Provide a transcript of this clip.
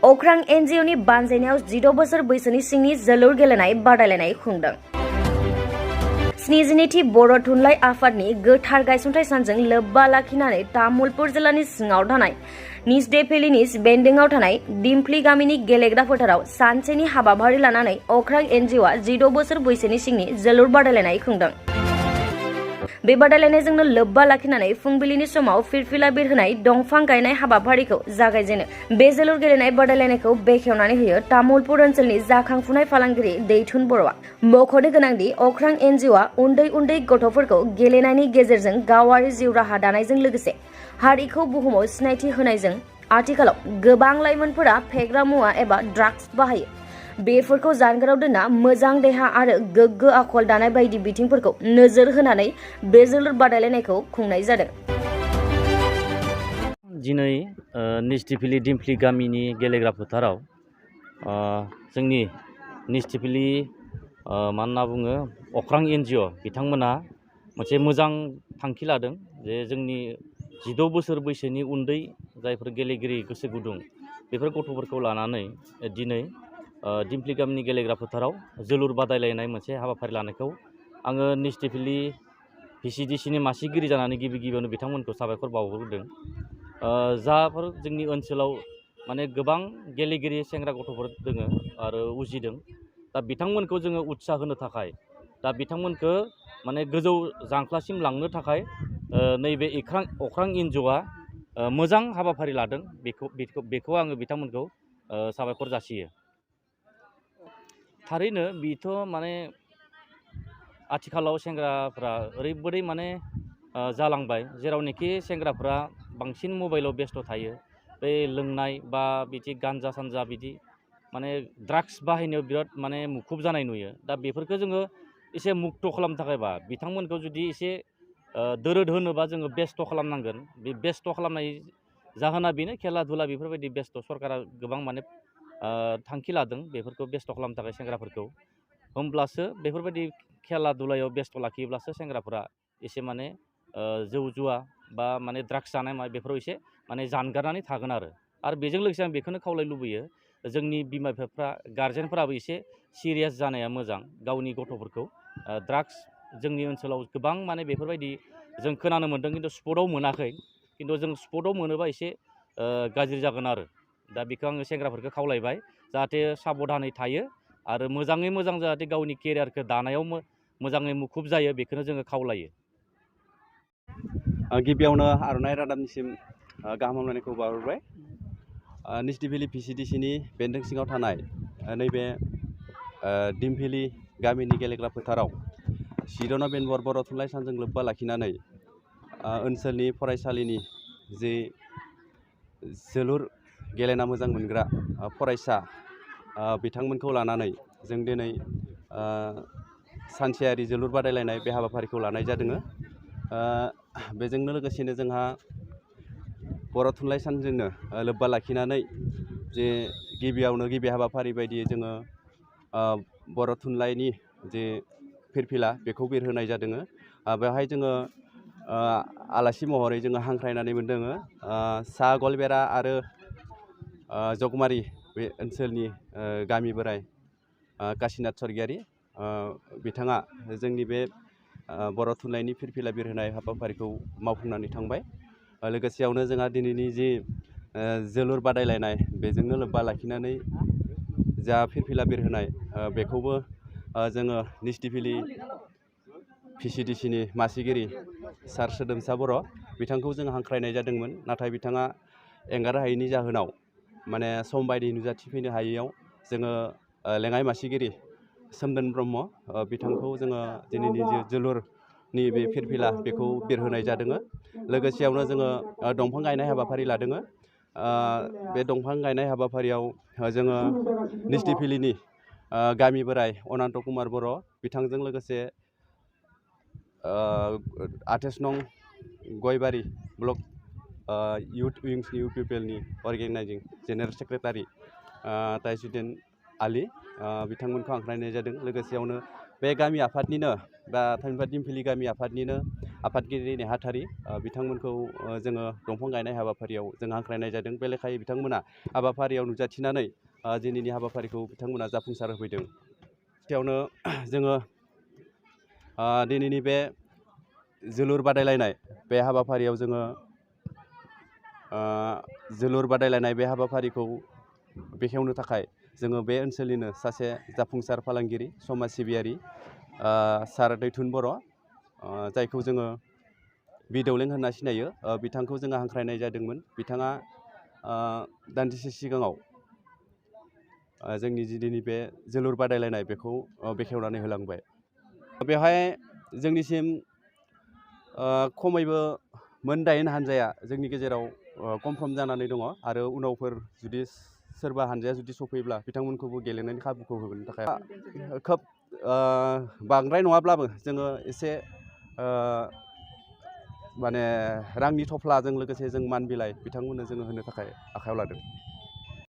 अख्रां एनजिअनि बानजायनायाव 16 बोसोर बैसोनि सिंनि जोलुर गेलेनाय बादायलायनाय खुंदों। 72थि बर' थुनलाइ आफादनि गोथार गायसनथाइ सानजों लोब्बा लाखिनानै तामुलपुर जिल्लानि सिङाव थानाय निजदेफेलिनि बेन्दोंआव थानाय दिमफ्लि गामिनि गेलेग्रा फोथाराव सानसेनि हाबाफारि लानानै अख्रां एनजिअआ 16 बोसोर बैसोनि सिंनि जोलुर बादायलायनाय खुंदों। बे बादायलायनायजोंनो लोब्बा लाखिनानै फुंबिलिनि समाव फिरफिला बिरहोनाय दंफां गायनाय हाबाफारिखौ जागायजेनो। बे जोलुर गेलेनाय बादायलायनायखौ बेखेवनानै होयो तामुलपुर ओनसोलनि जाखांफुनाय फालांगिरि दैथुन बर'आ। मख'नो गोनांदि अख्रां एनजिअआ उन्दै उन्दै गथ'फोरखौ गेलेनायनि गेजेरजों गावारि जिउ राहा दानायजों लोगोसे हारिखौ बुहुमाव सिनायथि होनायजों आथिखालाव गोबां लाइमोनफोरा फेग्रा मुवा एबा ड्राग्स बाहायो। बेफोरखौ जानगाराव दोनना मोजां देहा आरो गोग्गो आखल दानाय बायदि बिथिंफोरखौ नोजोर होनानै बे जोलुर बादायलायनायखौ खुंनाय जादों। दिनै निजदेफेलि दिमफ्लि गामिनि गेलेग्रा फोथाराव जोंनि निजदेफेलि मा होनना बुङो अख्रां एनजिअ बिथांमोना मोनसे मोजां थांखि लादों जे जोंनि 16 बोसोर बैसोनि उन्दै जायफोर गेलेगिरि गोसो गुदुं बेफोर गथ'फोरखौ लानानै दिनै दिमफ्लि गामिनि गेलेग्रा फोथाराव जोलुर बादायलायनाय मोनसे हाबाफारि लानायखौ आङो निजदेफेलि भिसिडिसिनि मासिगिरि जानानै गिबियावनो बिथांमोनखौ साबायखर बावहरदों। जाफोर जोंनि ओनसोलाव माने गोबां गेलेगिरि सेंग्रा गथ'फोर दोङो आरो उजिदों। दा बिथांमोनखौ जोङो उत्साह होनो थाखाय दा बिथांमोनखौ माने गोजौ जांख्लासिम लांनो थाखाय नैबे अख्रां एनजिअआ मोजां हाबाफारि लादों। बेखौ आङो बिथांमोनखौ साबायखर जासियो। थारैनो बेथ' माने आथिखालाव सेंग्राफ्रा ओरैबायदि माने जालांबाय जेरावनोखि सेंग्राफ्रा बांसिन मबाइलाव बेस्थ' थायो। बे लोंनाय बा बिदि गानजा सानजा बिदि माने ड्राग्स बाहायनायाव बिराद माने मुखुब जानाय नुयो। दा बेफोरखौ जोङो एसे मुक्त खालामनो थाखायबा बिथांमोनखौ जुदि एसे दोरोद होनोबा जोङो बेस्थ' खालामनांगोन। बे बेस्थ' खालामनाय जाहोना बेनो खेला धुला बेफोरबायदि बेस्थ' सरकारा गोबां माने थांखि लादों बेफोरखौ बेस्थ' खालामनो थाखाय सेंग्राफोरखौ। होमब्लासो बेफोरबायदि खेला दुलायाव बेस्थ' लाखियोब्लासो सेंग्राफोरा एसे माने जौ जुवा बा माने ड्राग्स जानाय मा बेफोराव एसे माने जानगारनानै थागोन आरो बेजों लोगोसे आं बेखौनो खावलाय लुबैयो जोंनि बिमा बिफाफ्रा गारजेनफोराबो एसे सिरियास जानाया मोजां गावनि गथ'फोरखौ। ड्राग्स जोंनि ओनसोलाव गोबां माने बेफोरबायदि जों खोनानो मोन्दों खिन्थु स्पटआव मोनाखै। खिन्थु जों स्पटआव मोनोबा एसे गाज्रि जागोन आरो। दा बेखौ आङो सेंग्राफोरखौ खावलायबाय जाहाथे साबधानै थायो आरो मोजाङै मोजां जाहाथे गावनि केरियारखौ दानायाव मोजाङै मुखुब जायो बेखौनो जोङो खावलायो। गिबियावनो आर'नाइ रादाबनिसिम गाहाम हामलायनायखौ बावहरबाय। निजदेफेलि भिसिडिसिनि बेन्दों सिङाव थानाय नैबे दिमफ्लि गामिनि गेलेग्रा फोथाराव 16 नभेम्बर बर' थुनलाइ सानजों लोब्बा लाखिनानै ओनसोलनि फरायसालिनि जि जोलुर गेलेना मोजां मोनग्रा फरायसा बिथांमोनखौ लानानै जों दिनै सानसेयारि जोलुर बादायलायनाय बे हाबाफारिखौ लानाय जादों। बेजोंनो लोगोसेनो जोंहा बर' थुनलाइ सानजोंनो लोब्बा लाखिनानै जे गिबि हाबाफारि बायदियै जोङो बर' थुनलाइनि जे फिरफिला बेखौ बिरहोनाय जादों। बेवहाय जोङो आलासि महरै जोङो हांख्रायनानै मोन्दों सा गलबेरा आरो जगमारि बे ओनसोलनि गामि बोराइ काशिनाथ स्वर्गियारि बिथाङा जोंनि बे बर' थुनलाइनि फिरफिला बिरहोनाय हाबाफारिखौ मावफुंनानै थांबाय। लोगोसेयावनो जोंहा दिनैनि जि जोलुर बादायलायनाय बेजोंनो लोब्बा लाखिनानै जा फिरफिला बिरहोनाय बेखौबो जोङो निजदेफेलि भिसिडिसिनि मासिगिरि सार सोदोमसा बर' बिथांखौ जों हांख्रायनाय जादोंमोन। नाथाय बिथाङा एंगार हायैनि जाहोनाव माने सम बायदि नुजाथिफैनो हायैयाव जोङो लेङाइ मासिगिरि सोमदोन ब्रह्म बिथांखौ जोङो दिनैनि जोलुरनि बे फिरफिला बेखौ बिरहोनाय जादों। लोगोसेयावनो जोङो दंफां गायनाय हाबाफारि लादों। बे दंफां गायनाय हाबाफारियाव जोङो निजदेफेलिनि गामि बोराइ अनन्त कुमार बर' बिथांजों लोगोसे 28 नं गयबारि ब्लक इउथ विंसनि इउपिपिएलनि organising general secretary Tajuddin Ali बिथांमोनखौ हांख्रायनाय जादों। लोगोसेयावनो बे गामि आफादनिनो बा थामहिनबा दिमफ्लि गामि आफादनिनो आफादगिरि नेहाथारि बिथांमोनखौ जोङो दंफां गायनाय हाबाफारियाव जों हांख्रायनाय जादों। बे लेखायै बिथांमोना हाबाफारियाव नुजाथिनानै दिनैनि हाबाफारिखौ बिथांमोना जाफुंसार होफैदों। बेयावनो जोङो दिनैनि बे जोलुर बादायलायनाय बे हाबाफारियाव जोङो जोलुर बादायलायनाय बे हाबाफारिखौ बेखेवनो थाखाय जोङो बे ओनसोलनिनो सासे जाफुंसार फालांगिरि समाज सिबियारि सार दैथुन बर' जायखौ जोङो बिदौलें होनना सिनायो, बिथांखौ जोङो हांख्रायनाय जादोंमोन। बिथाङा दान्दिसे सिगाङाव जोंनि दिनैनि बे जोलुर बादायलायनाय बेखौ बेखेवनानै होलांबाय। बेवहाय जोंनिसिम खमैबो मोन 8 हानजाया जोंनि गेजेराव कनफार्म जानानै दङ आरो उनावफोर जुदि सोरबा हानजाया जुदि सफैब्ला बिथांमोनखौबो गेलेनायनि खाबुखौ होनो थाखाय खोब बांद्राय नङाब्लाबो जोङो एसे माने रांनि थफ्लाजों लोगोसे जों मान बिलाइ बिथांमोननो जोङो होनो थाखाय आखायाव लादों।